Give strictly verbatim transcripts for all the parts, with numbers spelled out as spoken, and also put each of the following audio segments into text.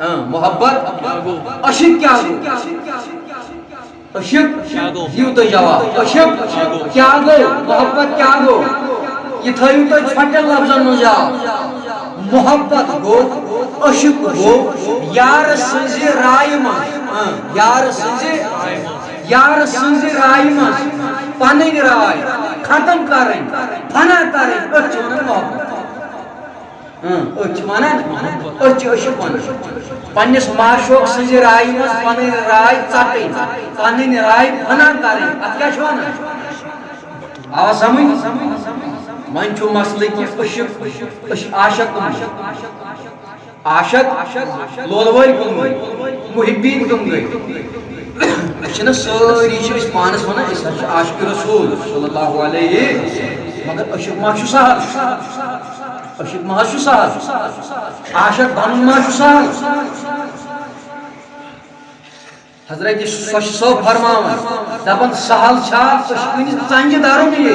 ہاں، محبت عشق کیا گو؟ عشق کیا گو؟ دیو تو جواب۔ عشق کیا گو؟ محبت کیا گو؟ یہ تھٲیِو تُہۍ ژھۄٹٮ۪ن لفظن منٛز یاد۔ محبت گو، عشق گو، یار سٕنٛزِ رایہِ منٛز، ہاں، یار سٕنٛزِ، یار سٕنٛزِ رایہِ منٛز پنٕنۍ راے ختم کرٕنۍ، فنا کرٕنۍ، أتھۍ چھِ ونان محبت۔ ہاں، أسۍ چھِ ونان، أسۍ چھِ، أسۍ چھِ ونان۔ پننِس معشوق سٕنٛزِ رایہِ منٛز پنٕنۍ راے ژٹٕنۍ، پنٕنۍ راے فنا کرٕنۍ، اتھ کیٛاہ چھِ ونان؟ آو سمجھ؟ وۄنۍ چھُ مسلہٕ کہِ أسۍ چھِ، أسۍ چھِ عاشق کٕم گٔے؟ عاشق لولہٕ وٲلۍ کٕم گٔے؟ محبین کٕم گٔے؟ أسۍ چھِنہ سٲری چھِ أسۍ پانس ونان، أسۍ حظ چھِ عاشق رسول صلی اللہ علیہ، مگر عشق ما چھُ سہل؟ عشق ما حظ چھُ سہل؟ عاشق بنُن ما چھُ سہل؟ حضرت سۄ چھِ سۄ فرماوان، دپان، سہل چھا عشقٕنۍ ژنجہِ درُن یہِ؟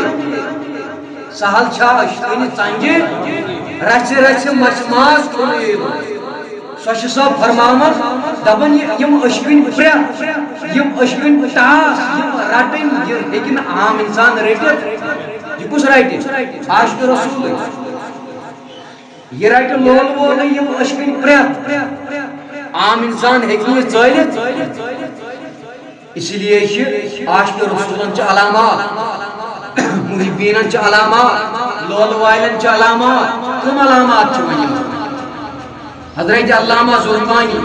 سہل چھا عشقٕنۍ ژنجہِ رژھِ رژھِ مژِ ماز کھیوٚن یہِ؟ سۄ چھِ سۄ فرماوان، دپان، یہِ، یِم عشقٕنۍ پرٛٮ۪تھ، یِم عشقٕنۍ ٹاس، یِم رٹٕنۍ، یہِ ہیٚکہِ نہٕ عام انسان رٔٹِتھ۔ یہِ کُس رٹہِ؟ عاشق رسولٕے۔ یہِ رٹہِ لولہٕ وولٕے یِم عشقٕنۍ پرٛٮ۪تھ۔ عام انسان ہیٚکہِ نہٕ یہِ ژٲلِتھ۔ اسی لیے چھِ عاشق رسولن چھِ علامات، محبینن چھِ علامات، لولہٕ والٮ۪ن چھِ علامات۔ کٕم علامات چھِ وۄنۍ یِم؟ حضرت علامہ زرقانی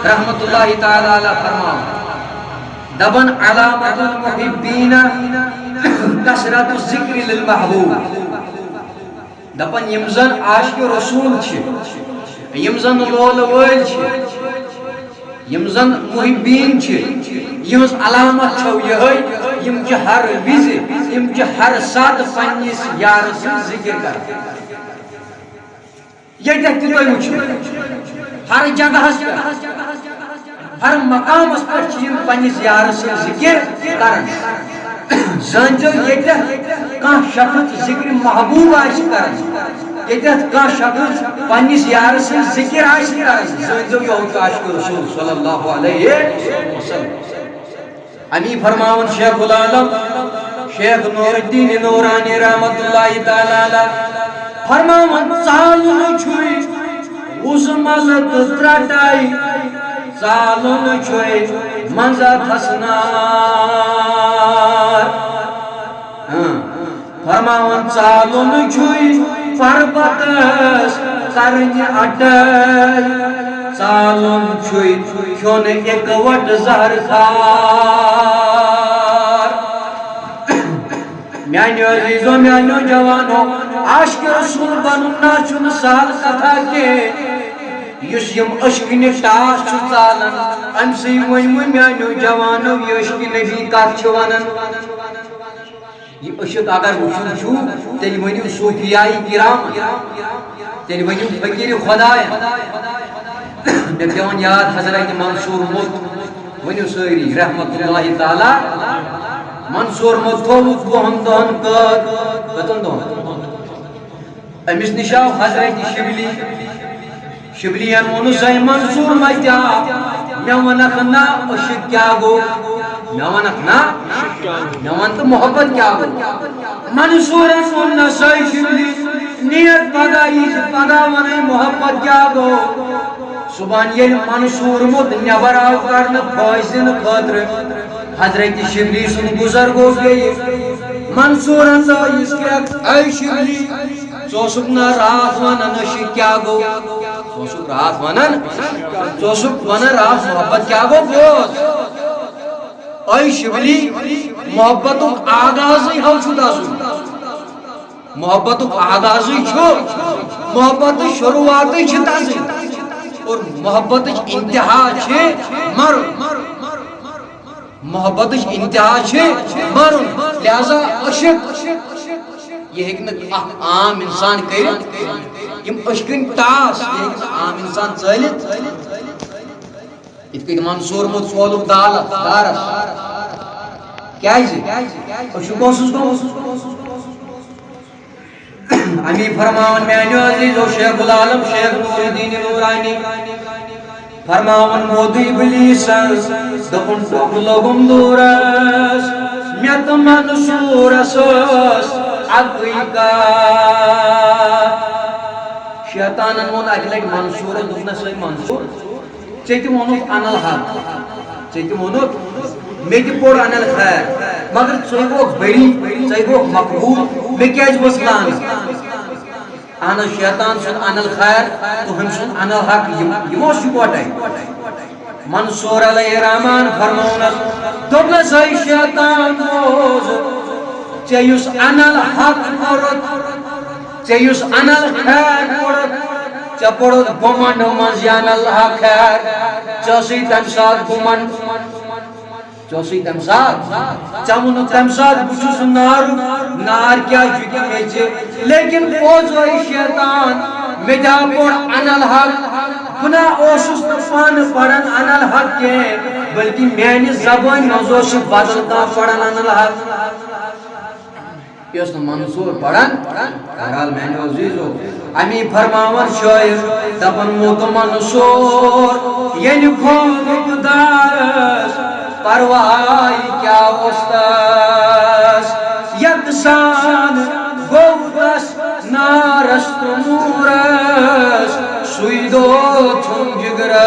رحمت اللہ تعالی علیہ فرماوان، دپان، علامت المحبین کثرت الذکر للمحبوب۔ دپان، یِم زن عاشق رسول چھِ، یِم زن لولہٕ وٲلۍ چھِ، یِم زن محبین چھِ، یِہٕنٛز علامت چھو یِہوٚے، یِم چھِ ہر وِزِ، یِم چھِ ہر ساتہٕ پننِس یارٕ سٕنٛز ذِکِر کران۔ ییٚتٮ۪تھ تہِ تُہۍ وٕچھِو، ہر جگہس پٮ۪ٹھ، ہر مقامس پٮ۪ٹھ چھِ یِم پننِس یارٕ سٕنٛز ذِکِر کران۔ زٲنۍزیو، ییٚتٮ۪تھ کانٛہہ شخص ذِکرِ محبوب آسہِ کران، ییٚتٮ۪تھ کانٛہہ شخص پننِس یارٕ سٕنٛز ذِکِر آسہِ کران، زٲنۍزیو، یہِ چھُ عاشق رسول صلی اللہ علیہ وسلم۔ امی فرماوان شیخ العالم، شیخ نور الدین نورانی رحمت اللہ تعالی علیہ فرماوان، ژالُن چھُے وُزٕ منٛزٕ تہٕ ترٛٹے، ژالُن چھُے منٛزٕ تھسنار۔ ہاں۔ فرماوان، ژالُن چھُے پربتس کرنہِ اٹے، ژالُن چھُے کھیوٚن اِکہٕ وٹہٕ زہر خار۔ میانیو عزیزو، میانیو جوانو، عاشق رسول بنُن نہ چھُنہٕ سہل کتھا کینٛہہ۔ یُس یِم عشقٕنہِ ٹاس چھُ ژالان، امہِ سٕے ؤنۍ وۄنۍ میانیو جوانو، یہِ عشقِ نبی کتھ چھِ ونان۔ یہِ عشق اگر وٕچھُن چھُ، تیٚلہِ ؤنِو صوفیاے کرام، تیٚلہِ ؤنِو فقیٖر خدایَن۔ مےٚ پٮ۪وان یاد حضرت منصور مُت، ؤنِو سٲری رحمت اللہ تعالیٰ۔ منصور مُت تھووُکھ وُہَن دۄہَن قٲد۔ کٔژَن دۄہَن؟ أمِس نِش آو حضرت شبلی۔ شبلی یَن ووٚنُس، "اے منصور مَتیا، مےٚ وَنَکھ نا عشق کیٛاہ گوٚو؟ مےٚ وَنَکھ نا، مےٚ وَن تہٕ محبت کیٛاہ گوٚو؟" منصورَن ووٚن، "نہ سا اے شبلی، نیت پگاہ یی زِ پگاہ وَنَے محبت کیٛاہ گوٚو۔" صُبحَن ییٚلہِ منصور مُت نٮ۪بر آو کڑنہٕ پھٲسۍ دِنہٕ خٲطرٕ، حضرت شبلی سُنٛد گُزر گوٚو بیٚیہِ۔ منصورَن لٲج یِژھ کرٛٮ۪کھ، "اے شبلی، ژٕ اوسُکھ نا راتھ ونان عشق کیٛاہ گوٚو؟ ژٕ اوسُکھ راتھ ونان، ژٕ اوسُکھ ونان راتھ محبت کیٛاہ گوٚو؟" بوز، اے شبلی، محبتُک آغازٕے ہاو چھُ دَزُن۔ محبتُک آغازٕے چھُ، محبتٕچ شروعاتٕے چھِ دَزٕنۍ۔ اور محبتٕچ انتہا چھِ مرُن۔ محبتٕچ انتہا چھِ مرُن۔ لہذا عشق، یہِ ہیٚکہِ نہٕ اکھ عام انسان کٔرِتھ۔ یِم عشقٕنۍ ٹاس، یہِ ہیٚکہِ نہٕ عام انسان ژٲلِتھ۔ یِتھ کٔنۍ منصور مُت ژولُکھ دالس، دارس۔ کیازِ؟ عشق اوسُس گوٚمُت۔ امی فرماوان میانیو عزیزو شیخ العالم شیخ نور الدین نورانی۔ فرماوان ووت ابلیسس، دوٚپُن، ٹوٚپ لوٚگُم دوٗرس، مےٚ تہٕ منصوٗرس ٲس اکٕے کتھ۔ شیطانن ووٚن اکہِ لٹہِ منصوٗرس، دوٚپنس، ہے منصوٗر، ژےٚ تہِ ووٚنُتھ انل حق، ژےٚ تہِ ووٚنُتھ، مےٚ تہِ پوٚر انل خیر، مگر ژٕے گوکھ بری، ژٕے گوکھ مقبوٗل، مےٚ کیازِ ؤژھ لعنت؟ اہن حظ، شیطان سُنٛد انل خیر تہٕ ہُمۍ سُنٛد انل حق، یِم، یِم اوس یِکوٹے۔ منصور علیہ الرحمان فرمونس، دوٚپنس، ہے شیطان، بوز، ژےٚ یُس انل حق پوٚرُتھ، ژےٚ یُس انل خیر پوٚرُتھ، ژےٚ پوٚرُتھ گُمنڈ منٛز یہِ انل حق خیر، ژےٚ ٲسٕے تمہِ ساتہٕ گُمنڈ۔ ژےٚ اوسُے تَمہِ ساتہٕ، ژےٚ ووٚنُتھ تَمہِ ساتہٕ، بہٕ چھُس نارُک، نار کیٛاہ چھُ کہِ مےٚ چھِ؟ لیکن پوٚز وَے شیطان، مےٚ تہِ ہا پوٚر انل حق۔ بہٕ نہ اوسُس نہٕ پانہٕ پران انل حق کینٛہہ، بلکہِ میانہِ زبٲنۍ منٛز اوس یہِ بدل کانٛہہ پران انل حق۔ یہِ اوس نہٕ منصور پران۔ بہرحال میانیو عزیزو، امی فرماوان شٲعر، دپان، موت منصور ییٚلہِ کھووُکھ دارس، پرواے کیٛاہ اوس تس؟ یکسان گوٚو تس نارس تہٕ نوٗرس، سُے دود چھُم جگرس۔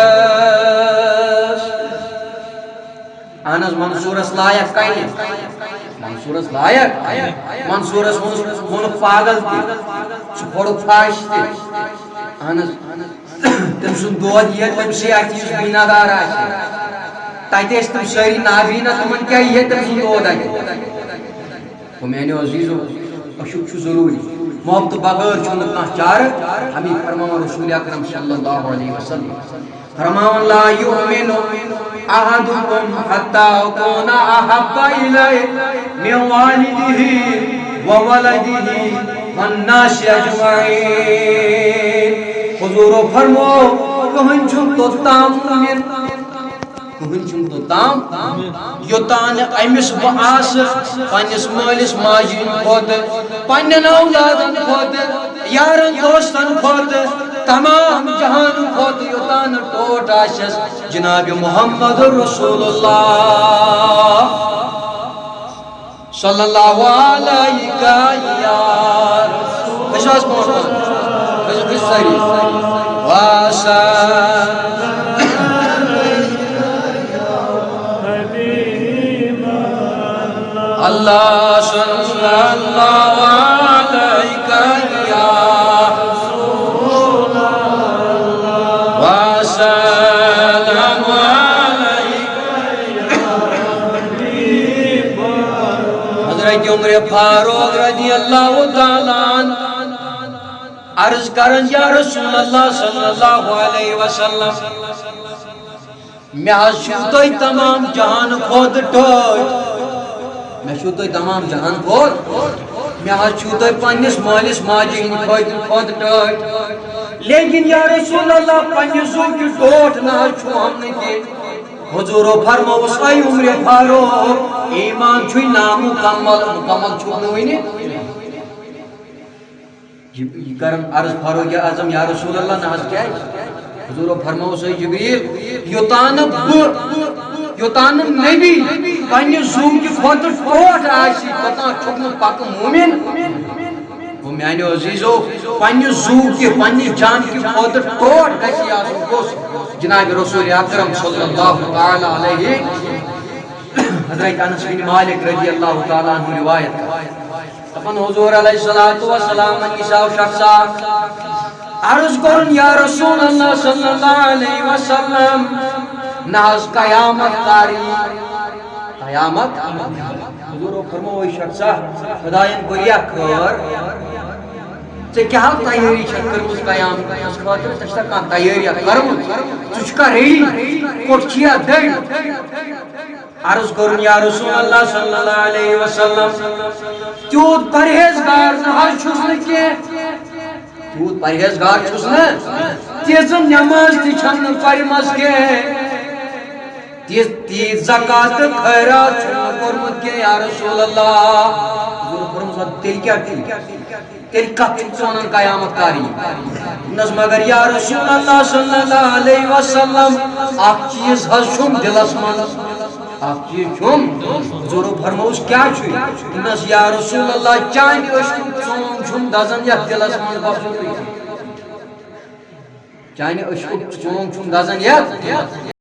اہن حظ، منصورس لایق کَنہِ۔ منصورس لایق۔ منصورس ووٚنُس، ووٚنُکھ پاگل تہِ۔ سُہ کھوڑُکھ پھش تہِ۔ اہن حظ، تٔمۍ سُنٛد دود یِیہِ تٔمۍ سٕے اَتھِ یُس بیٖنا دار آسہِ۔ تَتہِ ٲسۍ تِم سٲری نابیٖنا، تِمن کیٛاہ یِیہِ تٔمۍ سُنٛد دود اَتہِ؟ تو میانیو عزیزو، عشق چھُ ضروٗری۔ محبت بغٲر چھُنہٕ کانٛہہ چارٕ۔ ہمی فرماوان رسول اکرم صلی اللہ علیہ وسلم۔ فرماوان، لا یؤمن احدکم حتی اکون احب الیہ من والدہ وولدہ والناس اجمعین۔ حضورو فرمو، کٕہٕنۍ چھُنہٕ توٚتام مومن، کٕہٕنۍ چھُنہٕ توٚتام، یوٚتام نہٕ أمِس بہٕ آسہٕ پننِس مٲلِس ماجہِ ہٕنٛدِ کھۄتہٕ، پننٮ۪ن اولادن کھۄتہٕ، یارن دوستن کھۄتہٕ، تمام جہان کھۄتہٕ یوٚتام نہٕ ٹوٹھ آسٮ۪س جناب محمد رسول اللہ صلی اللہ علیہ یا رسول۔ أسۍ حظ پانٛژھ وَنو۔ أسۍ حظ سٲری۔ وسلم۔ اللہ صلی اللہ علیہ یا رسول اللہ۔ وسلم علیہ۔ حضرت عمر فاروق رضی اللہ تعالیٰ عنہ عرض کران، یا رسول اللہ صلی اللہ علیہ وسلم، مےٚ حظ چھُو تۄہہِ تمام جہان کھۄتہٕ ٹٲٹھۍ۔ مےٚ چھُو تۄہہِ تمام جہان کھۄتہٕ۔ مےٚ حظ چھُو تۄہہِ پننِس مٲلِس ماجہِ ہٕنٛدِ کھۄتہٕ، کھۄتہٕ ٹٲٹھۍ۔ لیکن یا رسول اللہ، پننہِ زُو کہِ ٹوٹھ نہ حظ چھُو ہم نہٕ کینٛہہ۔ حضورو فرمووُس، اے عمر فاروق، ایمان چھُے نامُکمل، مُکمل چھُکھ نہٕ وُنہِ۔ یہِ، یہِ کرن عرض فاروق اعظم، یا رسول اللہ، نہ حظ کیٛازِ؟ حضورو فرمووُس، اے جبریل، یوٚتام نہٕ بہٕ، یوٚتام نہٕ نبی پننہِ زُو کہِ کھۄتہٕ ٹوٹھ آسہِ، توٚتام چھُکھ نہٕ پکہٕ مومن۔ گوٚو میانیو عزیزو، پننہِ زُو کہِ، پننہِ جان کہِ کھۄتہٕ ٹوٹھ گژھِ یہِ آسُن کُس؟ جناب رسول اکرم صلی اللہ تعالیٰ علیہ۔ حضرت انس بن مالک رضی اللہ تعالیٰ عنہ روایت کران۔ دپان حضور علیہ الصلوۃ والسلام نِش آو شخص اکھ، عرض کوٚرُن، یا رسول اللہ صلی اللہ علیہ وسلم، نہ حظ قیامت کر یی؟ قیامت؟ حضورو فرموو، اے شخصا، خداین کوٚر یا خٲر، ژےٚ کیٛاہ تیٲری چھکھ کٔرمٕژ قیامتس خٲطرٕ؟ ژےٚ چھےٚ کانٛہہ تیٲری کٔرمٕژ؟ ژٕ چھُکھا ریڈی؟ کوٚت چھِیا دٔڑۍ؟ عرض کوٚرُن، یا رسول اللہ صلی اللہ علیہ وسلم، تیوٗت پرہیزگار نہ حظ چھُس نہٕ کینٛہہ، تیوٗت پرہیزگار چھُس نہٕ، تیٖژ نماز تہِ چھَم نہٕ پرِمَژ کینٛہہ، تیٖژ، تیٖژ زکات تہٕ خیرات چھُم نہٕ کوٚرمُت کینٛہہ، یا رسول اللہ۔ حضور فرمووُس، تیٚلہِ کیٛاہ؟ تیٚلہِ کیٛاہ؟ تیٚلہِ کتھ چھُکھ ژٕ ونان قیامت کر یی؟ دوٚپنس، مگر یا رسول اللہ صلی اللہ علیہ وسلم، اکھ چیٖز حظ چھُم دِلس منٛز، اکھ چیٖز چھُم۔ حضوٗرو فرمووُس، کیٛاہ چھُے؟ دوٚپنس، یا رسول اللہ، چانہِ عشقُک ژونگ چھُم دزان یتھ دِلس منٛز، بس یُتُے۔ چانہِ عشقُک ژونگ چھُم دزان یتھ۔